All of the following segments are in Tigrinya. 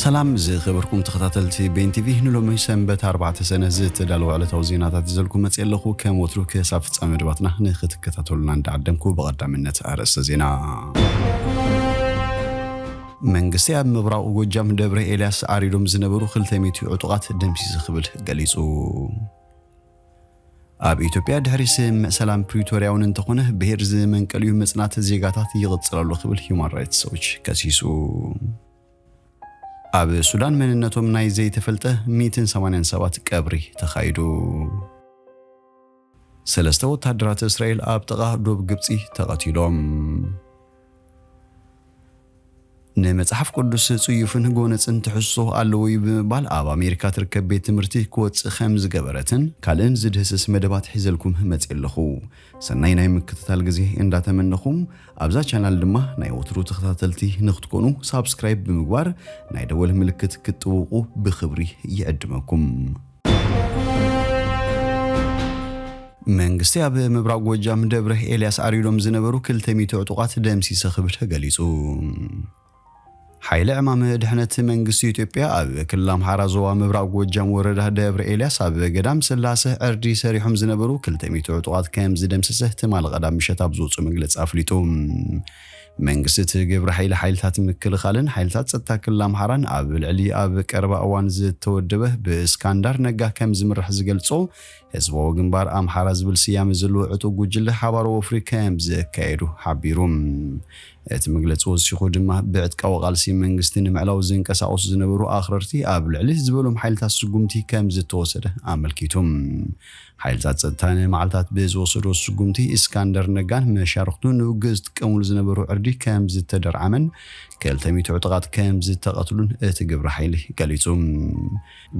ሰላም ዝኸበርኩም ተኸታተልቲ ቤን ቲቪ፣ ንሎሚ ሰንበት ኣርባዕተ ሰነ ዝተዳለወ ዕለታዊ ዜናታት ይዘልኩም መፅእ ኣለኹ። ከም ወትሩ ክሳብ ፍጻሜ መደባትና ንክትከታተሉና እንዳዓደምኩ፣ ብቐዳምነት ኣርእስተ ዜና። መንግስቲ ኣብ ምብራቕ ጎጃም ደብረ ኤልያስ ዓሪዶም ዝነበሩ ክልተ ሚእቲ ዕጡቓት ደምሲሰ ክብል ገሊጹ። ኣብ ኢትዮጵያ ድሕሪ ስምምዕ ሰላም ፕሪቶርያ እውን እንተኾነ ብሄር ዝመንቀልዩ ምጽናት ዜጋታት ይቕጽል ኣሎ ክብል ሂውማን ራይትስ ዎች ከሲሱ። ኣብ ሱዳን መንነቶም ናይ ዘይተፈልጠ ሚእትን ሰማንያን ሰባት ቀብሪ ተኻይዱ። ሰለስተ ወታደራት እስራኤል ኣብ ጥቓ ዶብ ግብጺ ተቐቲሎም። ንመጽሓፍ ቅዱስ ጽዩፍን ጎነጽን ትሕዝቶ ኣለዎ እዩ ብምባል ኣብ ኣሜሪካ ትርከብ ቤት ትምህርቲ ክወጽእ ከም ዝገበረትን ካልእን ዝድህስስ መደባት ሒዘልኩም መጽእ ኣለኹ። ሰናይ ናይ ምክትታል ግዜ እንዳተመነኹም፣ ኣብዛ ቻናል ድማ ናይ ወትሩ ተኸታተልቲ ንክትኮኑ ሳብስክራይብ ብምግባር ናይ ደወል ምልክት ክትጥውቑ ብኽብሪ ይዕድመኩም። መንግስቲ ኣብ ምብራቕ ጎጃም ደብረ ኤልያስ ዓሪዶም ዝነበሩ ክልተ ሚእቲ ዕጡቓት ደምሲሰ ክብል ገሊጹ። ሓይሊ ዕማም ድሕነት መንግስቲ ኢትዮጵያ ኣብ ክልል ኣምሓራ ዞባ ምብራቕ ጎጃም ወረዳ ደብረ ኤልያስ ኣብ ገዳም ስላሰ ዕርዲ ሰሪሖም ዝነበሩ ክልተ ሚእቲ ዕጡቓት ከም ዝደምሰሰ ትማሊ ቀዳም ምሸት ኣብ ዝወፅኡ መግለፂ ኣፍሊጡ። መንግስቲ እቲ ግብረ ሓይሊ ሓይልታት ምክልኻልን ሓይልታት ጸጥታ ክልል ኣምሓራን ኣብ ልዕሊ ኣብ ቀረባ እዋን ዝተወደበ ብእስካንዳር ነጋ ከም ዝምራሕ ዝገልጾ ህዝባዊ ግንባር ኣምሓራ ዝብል ስያመ ዘለዎ ዕጡቕ ጉጅለ ሓባራዊ ወፍሪ ከም ዘካየዱ ሓቢሩ። እቲ መግለጺ ወሲኹ ድማ ብዕጥቃዊ ቃልሲ መንግስቲ ንምዕላው ዝንቀሳቐሱ ዝነበሩ ኣኽረርቲ ኣብ ልዕሊ ዝበሎም ሓይልታት ስጉምቲ ከም ዝተወሰደ ኣመልኪቱ። ሓይልታት ጸጥታ ንመዓልታት ብዝወሰዶ ስጉምቲ እስካንደር ነጋን መሻርኽቱ ንውግእ ዝጥቀሙሉ ዝነበሩ ዕርዲ ከም ዝተደርዓመን ክልተ ሚእቲ ዕጡቓት ከም ዝተቐትሉን እቲ ግብረ ሓይሊ ገሊጹ።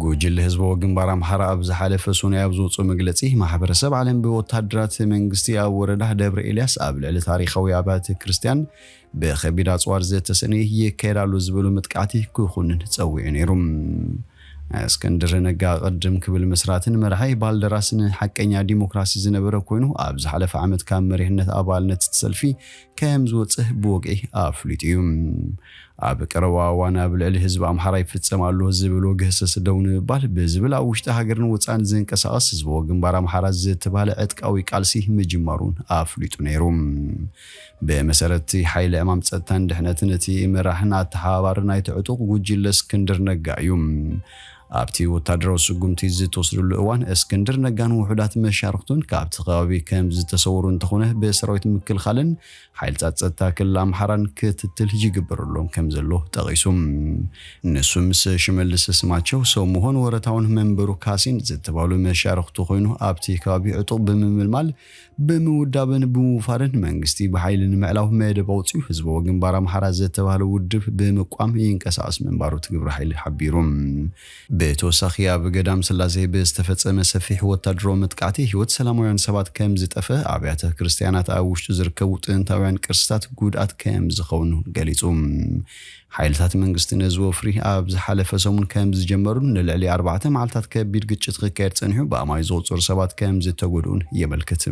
ጉጅለ ህዝባዊ ግንባር ኣምሓራ ኣብ ዝሓለፈ ሶኑይ ኣብ ዝወፅኦ መግለፂ፣ ማሕበረሰብ ዓለም ብወታደራት መንግስቲ ኣብ ወረዳ ደብረ ኤልያስ ኣብ ልዕሊ ታሪኻዊ ኣብያተ ክርስቲያን ብኸቢድ ኣፅዋር ዝተሰነየ ይካየድ ኣሎ ዝበሎ መጥቃዕቲ ክኹንን ፀዊዑ ነይሩ። እስክንድር ነጋ ቅድም ክብል መስራትን መራሒ ባልደራስን ሓቀኛ ዲሞክራሲ ዝነበረ ኮይኑ፣ ኣብ ዝሓለፈ ዓመት ካብ መሪሕነት ኣባልነት እቲ ሰልፊ ከም ዝወፅእ ብወግዒ ኣፍሊጡ እዩ። ኣብ ቀረባ እዋን ኣብ ልዕሊ ህዝቢ ኣምሓራ ይፍጸም ኣሎ ዝብሎ ግህሰስ ደው ንምባል ብዝብል ኣብ ውሽጢ ሃገርን ወጻእን ዝንቀሳቐስ ህዝባዊ ግንባር ኣምሓራ ዝተባህለ ዕጥቃዊ ቃልሲ ምጅማሩን ኣፍሊጡ ነይሩ። ብመሰረት እቲ ሓይሊ ዕማም ጸጥታን ድሕነትን እቲ መራሕን ኣተሓባባሪ ናይቲ ዕጡቕ ጉጅለ እስክንድር ነጋ እዩ። ኣብቲ ወታደራዊ ስጉምቲ ዝተወስደሉ እዋን እስክንድር ነጋን ውሑዳት መሻርኽቱን ካብቲ ከባቢ ከም ዝተሰወሩ እንተኾነ ብሰራዊት ምክልኻልን ሓይልታት ጸጥታ ክልል ኣምሓራን ክትትል ይግበረሎም ከም ዘሎ ጠቒሱ። ንሱ ምስ ሽመልስ ስማቸው፣ ሰው መሆን ወረታውን መንበሩ ካሲን ዝተባሉ መሻርኽቱ ኮይኑ ኣብቲ ከባቢ ዕጡቕ ብምምልማል ብምውዳብን ብምውፋርን መንግስቲ ብሓይሊ ንምዕላው መደብ ኣውፂኡ ህዝባዊ ግንባር ኣምሓራ ዝተባህለ ውድብ ብምቋም ይንቀሳቐስ ምንባሩ እቲ ግብረ ሓይሊ ሓቢሩ። ብተወሳኺ ኣብ ገዳም ስላሴ ብዝተፈጸመ ሰፊሕ ወታደራዊ መጥቃዕቲ ህይወት ሰላማውያን ሰባት ከም ዝጠፈ ኣብያተ ክርስቲያናት ኣብ ውሽጡ ዝርከቡ ጥንታውያን ቅርስታት ጉድኣት ከም ዝኸውን ገሊጹ። ሓይልታት መንግስቲ ነዚ ወፍሪ ኣብ ዝሓለፈ ሰሙን ከም ዝጀመሩን ንልዕሊ ኣርባዕተ መዓልታት ከቢድ ግጭት ክካየድ ጸኒሑ ብኣማይ ዝቑጸሩ ሰባት ከም ዝተጎድኡን የመልክት።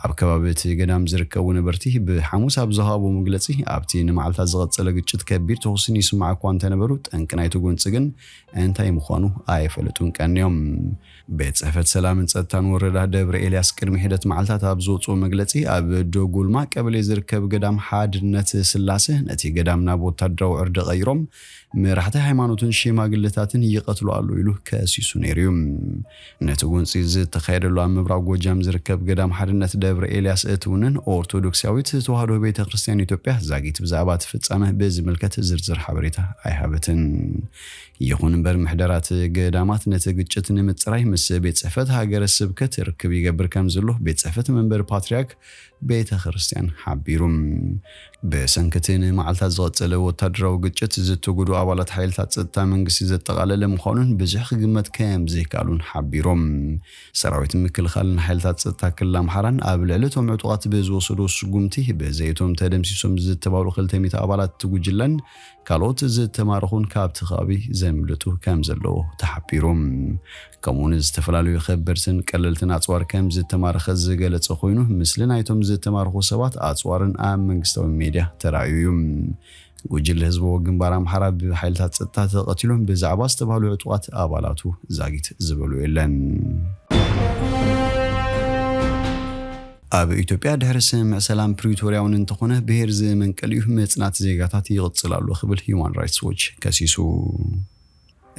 ኣብ ከባቢ እቲ ገዳም ዝርከቡ ነበርቲ ብሓሙስ ኣብ ዝሃቦ መግለጺ ኣብቲ ንመዓልታት ዝቐጸለ ግጭት ከቢድ ተኹሲ ይስማዕ እኳ እንተነበሩ ጠንቂ ናይቲ ጎንጺ ግን እንታይ ምዃኑ ኣይፈለጡን ቀንዮም። ቤት ጽሕፈት ሰላምን ጸጥታን ወረዳ ደብረ ኤልያስ ቅድሚ ሒደት መዓልታት ኣብ ዝወጽኦ መግለጺ ኣብ ዶጉልማ ቀበሌ ዝርከብ ገዳም ሓድነት ስላሴ ነቲ ገዳም ናብ ወታደራዊ ዕርዲ ቀይሮም መራሕቲ ሃይማኖትን ሽማግለታትን ይቐትሉ ኣሎ ኢሉ ከሲሱ ነይሩ እዩ። ነቲ ጎንጺ ዝተኻየደሉ ኣብ ምብራቕ ጎጃም ዝርከብ ገዳም ሓድነት ደብረ ኤልያስ እትውንን ኦርቶዶክሳዊት ተዋህዶ ቤተ ክርስቲያን ኢትዮጵያ ዛጊት ብዛዕባ እቲ ፍጻመ ብዝምልከት ዝርዝር ሓበሬታ ኣይሃበትን። ይኹን እምበር ምሕደራት ገዳማት ነቲ ግጭት ንምጽራይ ምስ ቤት ጽሕፈት ሃገረ ስብከት ርክብ ይገብር ከም ዘሎ ቤት ጽሕፈት መንበሪ ፓትርያርክ ቤተ ክርስቲያን ሓቢሩ። ብሰንኪ እቲ ንመዓልታት ዝቐጸለ ወታደራዊ ግጭት ዝተጎድኡ ኣባላት ሓይልታት ጸጥታ መንግስቲ ዘጠቓለለ ምዃኑን ብዙሕ ክግመት ከም ዘይከኣሉን ሓቢሮም። ሰራዊት ምክልኻልን ሓይልታት ጸጥታ ክልል ኣምሓራን ኣብ ልዕሊ እቶም ዕጡቓት ብዝወሰዶ ስጉምቲ ብዘይቶም ተደምሲሶም ዝተባህሉ ክልተ ሚእቲ ኣባላት እቲ ጉጅለን ካልኦት ዝተማረኹን ካብቲ ከባቢ ዘምልጡ ከም ዘለዉ ተሓቢሩ። ከምኡውን ዝተፈላለዩ ከበድትን ቀለልትን ኣጽዋር ከም ዝተማረኸ ዝገለጸ ኮይኑ፣ ምስሊ ናይቶም ዝተማረኹ ሰባት ኣጽዋርን ኣብ መንግስታዊ ሜድያ ተራእዩ እዩ። ጉጅለ ህዝባዊ ግንባር ኣምሓራ ብሓይልታት ጸጥታ ተቐቲሎም ብዛዕባ ዝተባህሉ ዕጡቓት ኣባላቱ ዛጊት ዝበሉ የለን። ኣብ ኢትዮጵያ ድሕሪ ስምምዕ ሰላም ፕሪቶርያ እውን እንተኾነ ብሄር ዝመንቀል እዩ፣ መጽናት ዜጋታት ይቕጽል ኣሎ ክብል ሂዩማን ራይትስ ዎች ከሲሱ።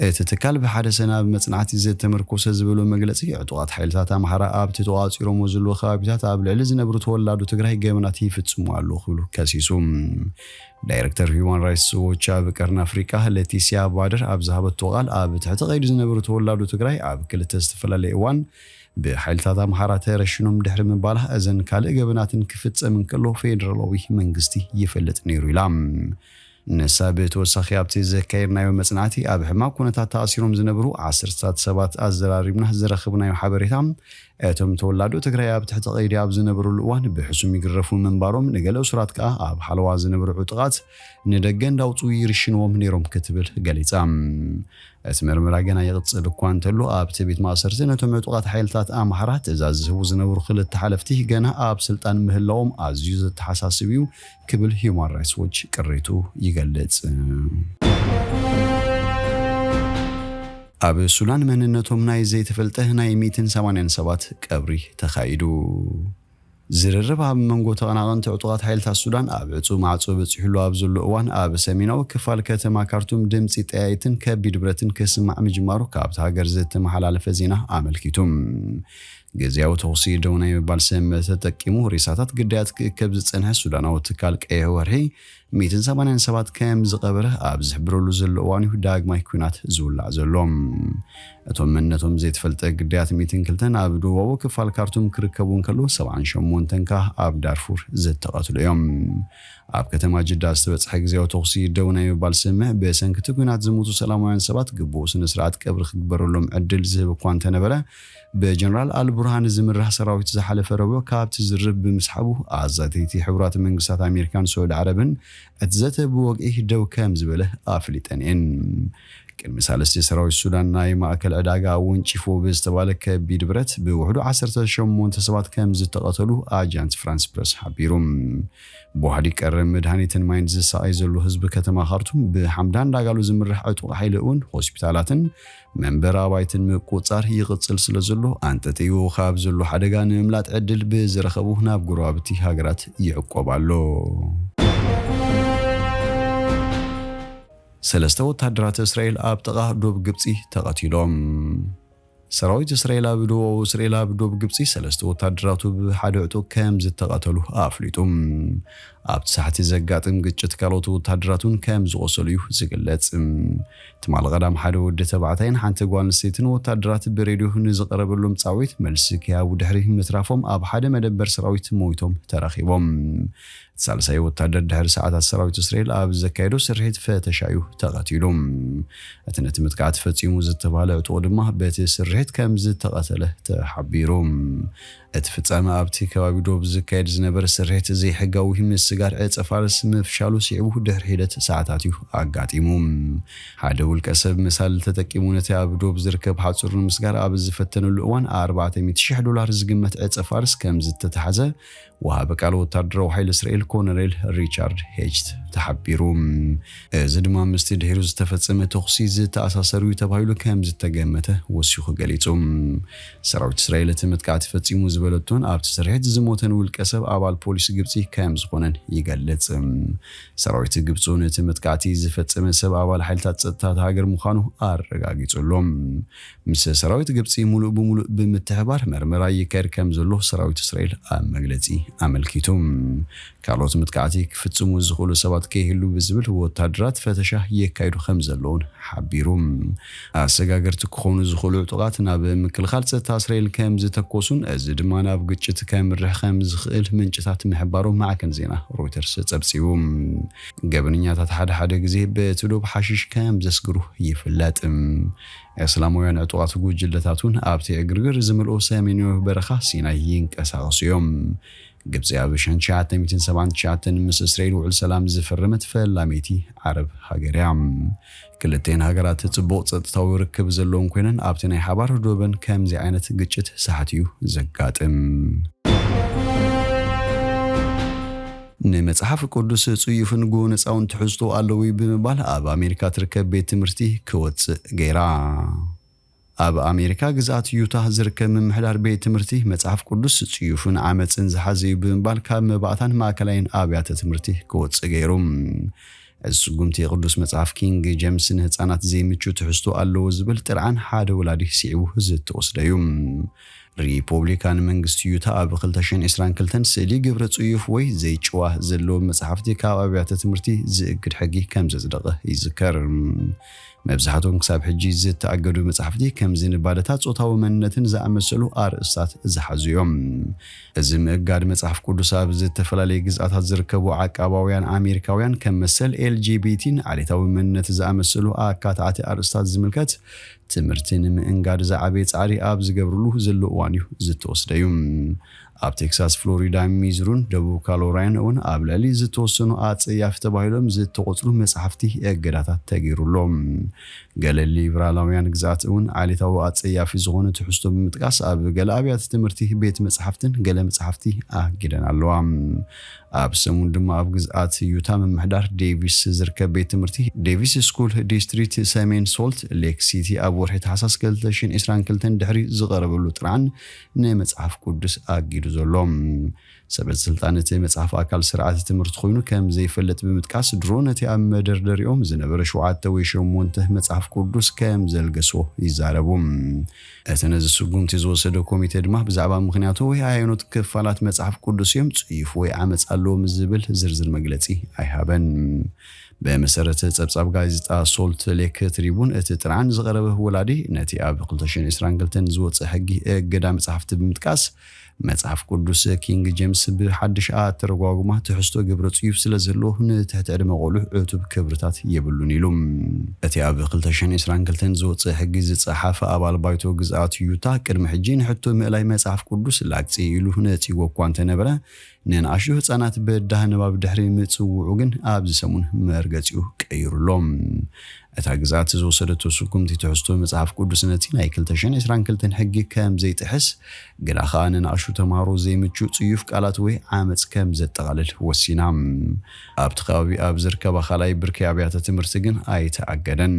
እቲ ትካል ብሓደ ሰነ ኣብ መጽናዕቲ ዝተመርኮሰ ዝበሎ መግለጺ፣ ዕጡቓት ሓይልታት ኣምሓራ ኣብቲ ተቋጺሮሞ ዘለዉ ከባቢታት ኣብ ልዕሊ ዝነብሩ ተወላዶ ትግራይ ገበናት ይፍጽሙ ኣለዉ ክብሉ ከሲሱ። ዳይሬክተር ሂዩማን ራይትስ ዎች ኣብ ቀርኒ ኣፍሪቃ ለቲስያ ባደር ኣብ ዝሃበቶ ቃል፣ ኣብ ትሕቲ ቀይዲ ዝነብሩ ተወላዶ ትግራይ ኣብ ክልተ ዝተፈላለየ እዋን ብሓይልታት ኣምሓራ ተረሽኖም ድሕሪ ምባላ፣ እዘን ካልእ ገበናትን ክፍጸም እንከሎ ፌደራላዊ መንግስቲ ይፈልጥ ነይሩ ኢላ። ንሳ ብተወሳኺ፣ ኣብቲ ዘካየድናዮ መጽናዕቲ ኣብ ሕማቕ ኩነታት ተኣሲሮም ዝነብሩ ዓሰርታት ሰባት ኣዘራሪብና ዝረኽብናዮ ሓበሬታ፣ እቶም ተወላዶ ትግራይ ኣብ ትሕቲ ቀይዲ ኣብ ዝነበሩሉ እዋን ብሕሱም ይግረፉ ምንባሮም፣ ንገለ እሱራት ከኣ ኣብ ሓለዋ ዝነበሩ ዕጡቓት ንደገ እንዳውጽኡ ይርሽንዎም ነይሮም ክትብል ገሊጻ። እቲ መርመራ ገና ይቕጽል እኳ እንተሎ፣ ኣብቲ ቤት ማእሰርቲ ነቶም ዕጡቓት ሓይልታት ኣምሓራ ትእዛዝ ዝህቡ ዝነበሩ ክልተ ሓለፍቲ ገና ኣብ ስልጣን ምህላዎም ኣዝዩ ዘተሓሳስብ እዩ ክብል ሂዩማን ራይትስ ዎች ቅሬቱ ይገልጽ። ኣብ ሱዳን መንነቶም ናይ ዘይተፈልጠ ናይ ሚእትን ሰማንያን ሰባት ቀብሪ ተኻይዱ። ዝርርብ ኣብ መንጎ ተቐናቐንቲ ዕጡቓት ሓይልታት ሱዳን ኣብ ዕጹው ማዕጾ በጺሑሉ ኣብ ዘሎ እዋን፣ ኣብ ሰሜናዊ ክፋል ከተማ ካርቱም ድምጺ ጠያይትን ከቢድ ብረትን ክስማዕ ምጅማሩ ካብቲ ሃገር ዝተመሓላለፈ ዜና ኣመልኪቱ። ግዝያዊ ተኹሲ ደው ናይ ምባል ስምምዕ ተጠቂሙ ሬሳታት ግዳያት ክእከብ ዝጸንሐ ሱዳናዊ ትካል ቀይሕ ወርሒ ሚእትን ሰማንያን ሰባት ከም ዝቐበረ ኣብ ዝሕብረሉ ዘሎ እዋን እዩ ዳግማይ ኲናት ዝውላዕ ዘሎ። እቶም መንነቶም ዘይተፈልጠ ግዳያት ሚእትን ክልተን ኣብ ደቡባዊ ክፋል ካርቱም ክርከቡ እንከለዉ፣ ሰብዓን ሸሞንተን ከኣ ኣብ ዳርፉር ዝተቐትሉ እዮም። ኣብ ከተማ ጅዳ ዝተበጽሐ ግዝያዊ ተኹሲ ደው ናይ ምባል ስምምዕ፣ ብሰንኪ እቲ ኲናት ዝሞቱ ሰላማውያን ሰባት ግቡእ ስነ ስርዓት ቀብሪ ክግበረሎም ዕድል ዝህብ እኳ እንተነበረ፣ ብጀነራል ኣልቡርሃን ዝምራሕ ሰራዊት ዝሓለፈ ረቡዕ ካብቲ ዝርርብ ብምስሓቡ፣ ኣዛተይቲ ሕቡራት መንግስታት ኣሜሪካን ስዑድ ዓረብን እቲ ዘተ ብወግዒ ደው ከም ዝበለ ኣፍሊጠን እየን። ቅድሚ ሳልስቲ ሰራዊት ሱዳን ናይ ማእከል ዕዳጋ ኣወንጪፉ ብዝተባለ ከቢድ ብረት ብውሕዱ ዓሰርተ ሸሞንተ ሰባት ከም ዝተቐተሉ ኣጃንስ ፍራንስ ፕረስ ሓቢሩ። ብዋሕዲ ቀረብ መድሃኒትን ማይን ዝሰቓይ ዘሎ ህዝቢ ከተማ ካርቱም ብሓምዳን ዳጋሎ ዝምራሕ ዕጡቕ ሓይሊ እውን ሆስፒታላትን መንበሪ ኣባይትን ምቁጽጻር ይቕጽል ስለ ዘሎ፣ ኣንጠጥይዎ ካብ ዘሎ ሓደጋ ንምምላጥ ዕድል ብዝረኸቡ ናብ ጎረባብቲ ሃገራት ይዕቆብ ኣሎ። ሰለስተ ወታደራት እስራኤል ኣብ ጥቓ ዶብ ግብጺ ተቐቲሎም። ሰራዊት እስራኤል ኣብ ደቡባዊ እስራኤል ኣብ ዶብ ግብጺ ሰለስተ ወታደራቱ ብሓደ ዕጡቕ ከም ዝተቐተሉ ኣፍሊጡ። ኣብቲ ሳሕቲ ዘጋጥም ግጭት ካልኦት ወታደራቱን ከም ዝቖሰሉ እዩ ዝግለጽ። ትማሊ ቀዳም ሓደ ወዲ ተባዕታይን ሓንቲ ጓል ኣንስተይትን ወታደራት ብሬድዮ ንዝቐረበሎም ጻውዒት መልሲ ክሃቡ ድሕሪ ምትራፎም ኣብ ሓደ መደበር ሰራዊት ሞይቶም ተረኺቦም። እቲ ሳልሳይ ወታደር ድሕሪ ሰዓታት ሰራዊት እስራኤል ኣብ ዘካየዶ ስርሒት ፈተሻ እዩ ተቐቲሉ። እቲ ነቲ መጥቃዕቲ ፈጺሙ ዝተባህለ ዕጡቕ ድማ በቲ ስርሒት ከም ዝተቐተለ ተሓቢሩ። እቲ ፍጻመ ኣብቲ ከባቢ ዶብ ዝካየድ ዝነበረ ስርሒት ዘይሕጋዊ ምስጋር ዕጸ ፋርስ ምፍሻሉ ስዒቡ ድሕሪ ሒደት ሰዓታት እዩ ኣጋጢሙ። ሓደ ውልቀ ሰብ መሳልል ተጠቂሙ ነቲ ኣብ ዶብ ዝርከብ ሓጹር ንምስጋር ኣብ ዝፈተነሉ እዋን ኣርባዕተ ሚእቲ ሺሕ ዶላር ዝግመት ዕጸ ፋርስ ከም ዝተታሕዘ ወሃቢ ቃል ወታደራዊ ሓይሊ እስራኤል ኮሎኔል ሪቻርድ ሄችት ተሓቢሩ። እዚ ድማ ምስቲ ድሒሩ ዝተፈጸመ ተኹሲ ዝተኣሳሰር እዩ ተባሂሉ ከም ዝተገመተ ወሲኹ ገሊጹ። ሰራዊት እስራኤል እቲ መጥቃዕቲ ፈጺሙ ዝበለቶን ኣብቲ ስርሒት ዝሞተን ውልቀ ሰብ ኣባል ፖሊስ ግብጺ ከም ዝኾነን ይገልጽ። ሰራዊት ግብጺ ነቲ መጥቃዕቲ ዝፈጸመ ሰብ ኣባል ሓይልታት ጸጥታ እታ ሃገር ምዃኑ ኣረጋጊጹ ኣሎ። ምስ ሰራዊት ግብጺ ሙሉእ ብሙሉእ ብምትሕባር መርመራ ይካየድ ከም ዘሎ ሰራዊት እስራኤል ኣብ መግለጺ ኣመልኪቱ። ካልኦት መጥቃዕቲ ክፍጽሙ ዝኽእሉ ሰባት ከይህሉ ብዝብል ወታደራት ፈተሻ የካይዱ ከም ዘለውን ሓቢሩ። ኣሰጋገርቲ ክኾኑ ዝኽእሉ ዕጡቓት ናብ ምክልኻል ጸጥታ እስራኤል ከም ዝተኮሱን እዚ ድማ ናብ ግጭት ከምርሕ ከም ዝኽእል ምንጭታት ምሕባሮም ማዕከን ዜና ሮይተርስ ጸብጺቡ። ገበነኛታት ሓደ ሓደ ግዜ በቲ ዶብ ሓሽሽ ከም ዘስግሩ ይፍለጥ። እስላማውያን ዕጡቓት ጉጅለታት እውን ኣብቲ ዕግርግር ዝመልኦ ሰሜናዊ በረኻ ሲናይ ይንቀሳቐሱ እዮም። ግብጺ ኣብ ሸሕን ትሽዓተ ሚእትን ሰብዓን ትሽዓተን ምስ እስራኤል ውዕል ሰላም ዝፈረመት ፈላመይቲ ዓረብ ሃገር እያ። ክልተን ሃገራት ጽቡቕ ጸጥታዊ ርክብ ዘለዎም ኮይነን ኣብቲ ናይ ሓባር ዶበን ከምዚ ዓይነት ግጭት ሳሕቲ እዩ ዘጋጥም። ንመጽሓፍ ቅዱስ ጽዩፍን ጎነጻውን ትሕዝቶ ኣለዎ እዩ ብምባል ኣብ ኣሜሪካ ትርከብ ቤት ትምህርቲ ክወጽእ ገይራ። ኣብ ኣሜሪካ ግዝኣት ዩታ ዝርከብ ምምሕዳር ቤት ትምህርቲ መጽሓፍ ቅዱስ ጽዩፍን ዓመጽን ዝሓዘ እዩ ብምባል ካብ መባእታን ማእከላይን ኣብያተ ትምህርቲ ክወጽእ ገይሩ። እዚ ስጉምቲ ቅዱስ መጽሓፍ ኪንግ ጀምስ ንህጻናት ዘይምቹ ትሕዝቶ ኣለዎ ዝብል ጥርዓን ሓደ ወላዲ ስዒቡ ዝተወስደ እዩ። ሪፖብሊካን መንግስቲ ዩታ ኣብ ክልተ ሽሕን ዕስራን ክልተን ስእሊ ግብረ ጽዩፍ ወይ ዘይጭዋ ዘለዎ መጽሓፍቲ ካብ ኣብያተ ትምህርቲ ዝእግድ ሕጊ ከም ዘጽደቐ ይዝከር። መብዛሕትኦም ክሳብ ሕጂ ዝተኣገዱ መጽሓፍቲ ከምዚ ንባደታ ጾታዊ መንነትን ዝኣመሰሉ ኣርእስታት ዝሓዙ እዮም። እዚ ምእጋድ መጽሓፍ ቅዱስ ኣብ ዝተፈላለየ ግዝኣታት ዝርከቡ ዓቃባውያን ኣሜሪካውያን ከም መሰል ኤል ጂ ቢ ቲን ዓሌታዊ መንነት ዝኣመሰሉ ኣካታዕቲ ኣርእስታት ዝምልከት ትምህርቲ ንምእንጋድ ዝዓበየ ጻዕሪ ኣብ ዝገብርሉ ዘሎ እዋን እዩ ዝተወስደ እዩ። ኣብ ቴክሳስ፣ ፍሎሪዳ፣ ሚዙርን ደቡብ ካሮላይን እውን ኣብ ልዕሊ ዝተወሰኑ ኣጸያፊ ተባሂሎም ዝተቖጽሩ መጻሕፍቲ እገዳታት ተገይሩሎም። ገለ ሊብራላውያን ግዝኣት እውን ዓሌታዊ ኣጸያፊ ዝኾነ ትሕዝቶ ብምጥቃስ ኣብ ገለ ኣብያተ ትምህርቲ ቤት መጻሕፍትን ገለ መጻሕፍቲ ኣጊደን ኣለዋ። ኣብ ሰሙን ድማ ኣብ ግዝኣት ዩታ ምምሕዳር ዴቪስ ዝርከብ ቤት ትምህርቲ ዴቪስ ስኩል ዲስትሪክት ሰሜን ሶልት ሌክ ሲቲ ኣብ ወርሒ ታሕሳስ ክልተ ሽሕን ዕስራን ክልተን ድሕሪ ዝቐረበሉ ጥርዓን ንመጽሓፍ ቅዱስ ኣጊዱ ዘሎ። ሰበ ስልጣን እቲ መጽሓፍ ኣካል ስርዓተ ትምህርቲ ኮይኑ ከም ዘይፈልጥ ብምጥቃስ ድሮ ነቲ ኣብ መደርደሪኦም ዝነበረ ሸውዓተ ወይ ሸሞንተ መጽሓፍ ቅዱስ ከም ዘልገሶ ይዛረቡ። እቲ ነዚ ስጉምቲ ዝወሰደ ኮሚቴ ድማ ብዛዕባ ምኽንያቱ ወይ ኣየኖት ክፋላት መጽሓፍ ቅዱስ እዮም ጽዩፍ ወይ ዓመጽ ኣለዎም ዝብል ዝርዝር መግለጺ ኣይሃበን። ብመሰረት ጸብጻብ ጋዜጣ ሶልት ሌክ ትሪቡን እቲ ጥርዓን ዝቐረበ ወላዲ ነቲ ኣብ ክልተ ሽሕን ዕስራን ክልተን ዝወጸ ሕጊ እገዳ መጽሓፍቲ ብምጥቃስ መጽሓፍ ቅዱስ ኪንግ ጀምስ ብሓድሽ ኣተረጓጉማ ትሕዝቶ ግብረ ጽዩፍ ስለ ዘለዎ ንትሕቲ ዕድመ ቆልዑ ዕቱብ ክብርታት የብሉን ኢሉ። እቲ ኣብ ክልተ ሽሕን ዕስራን ክልተን ዝወጸ ሕጊ ዝጸሓፈ ኣባል ባይቶ ግዝኣት ዩታ ቅድሚ ሕጂ ንሕቶ ምእላይ መጽሓፍ ቅዱስ ላግጺ ኢሉ ነጺዎ እኳ እንተነበረ ንንኣሽቱ ህጻናት በዳህ ንባብ ድሕሪ ምጽውዑ ግን ኣብዚ ሰሙን መርገጺኡ ቀይሩሎም። እታ ግዝኣት ዝወሰደቶ ስጉምቲ ትሕዝቶ መጽሓፍ ቅዱስ ነቲ ናይ ክልተ ሽሕን ዕስራን ክልተን ሕጊ ከም ዘይጥሕስ ግዳ ኸኣ ንንኣሽቱ ተምሃሮ ዘይምቹ ጽዩፍ ቃላት ወይ ዓመጽ ከም ዘጠቓልል ወሲና። ኣብቲ ከባቢ ኣብ ዝርከባ ካልኣይ ብርኪ ኣብያተ ትምህርቲ ግን ኣይተኣገደን።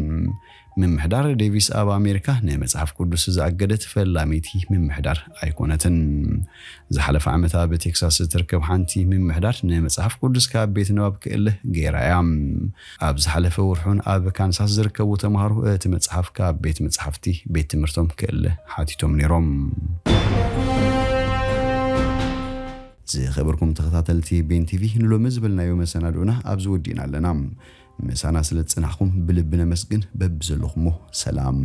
ምምሕዳር ዴቪስ ኣብ ኣሜሪካ ንመጽሓፍ ቅዱስ ዝኣገደት ፈላመይቲ ምምሕዳር ኣይኮነትን። ዝሓለፈ ዓመት ኣብ ቴክሳስ እትርከብ ሓንቲ ምምሕዳር ንመጽሓፍ ቅዱስ ካብ ቤት ንባብ ክእለ ገይራ እያ። ኣብ ዝሓለፈ ወርሑን ኣብ ካንሳስ ዝርከቡ ተምሃሮ እቲ መጽሓፍ ካብ ቤት መጽሓፍቲ ቤት ትምህርቶም ክእለ ሓቲቶም ነይሮም። ዝኸበርኩም ተኸታተልቲ ቤን ቲቪ ንሎሚ ዝበልናዮ መሰናድኡና ኣብዚ ወዲእና ኣለና። ምሳና ስለ ዝጸናሕኩም ብልቢ ነመስግን። በብዘለኹሞ ሰላም።